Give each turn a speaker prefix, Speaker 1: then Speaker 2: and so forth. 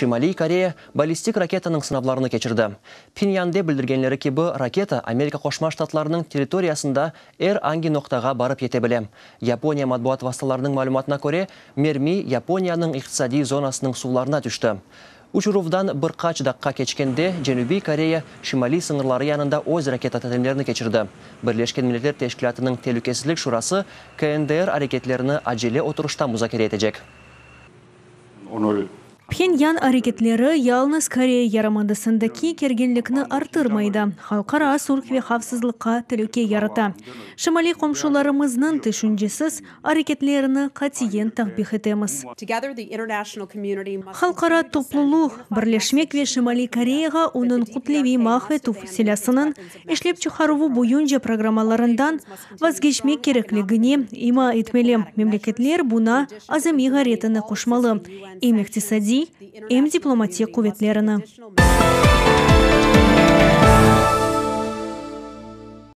Speaker 1: Şimaliy Koreya ballistik raketanıñ sınavlarını keçirdi. Phenyande bildirgenleri kibi, raketa Amerika Qoşma Ştatlarınıñ territoriyasında er angi noqtağa barıp yete bile. Yaponiya matbuat vastalarınıñ malümatına köre, mermi Yaponiyanıñ iqtisadiy zonasınıñ suvlarına tüşti. Uçuruvdan bir qaç daqqa keçkende Cenübiy Koreya şimaliy sıñırları yanında öz raketa talimlerini keçirdi. Birleşken Milletler Teşkilâtınıñ Telükesizlik Şurası KNDR areketlerini acele oturışta muzakere etecek.
Speaker 2: Phenyan areketleri yalnız Koreya yarımadasındaki kerginlikni arttırmay da, halqara sulh ve havfsızlıqqa telüke yarata. Şimaliy qomşularımıznıñ tüşüncesiz areketlerini qatiyen takbih etemiz. Halqara topluluq, birleşmek ve Şimaliy Koreyağa onıñ kütleviy mahv etüv silâsınıñ işlep çıqaruvı boyunca programmalarından vazgeçmek kerekligine ima etmeli. Memleketler buña azamiy ğayretini qoşmalı, em iqtisadiy, em diplomatik quvetlerini.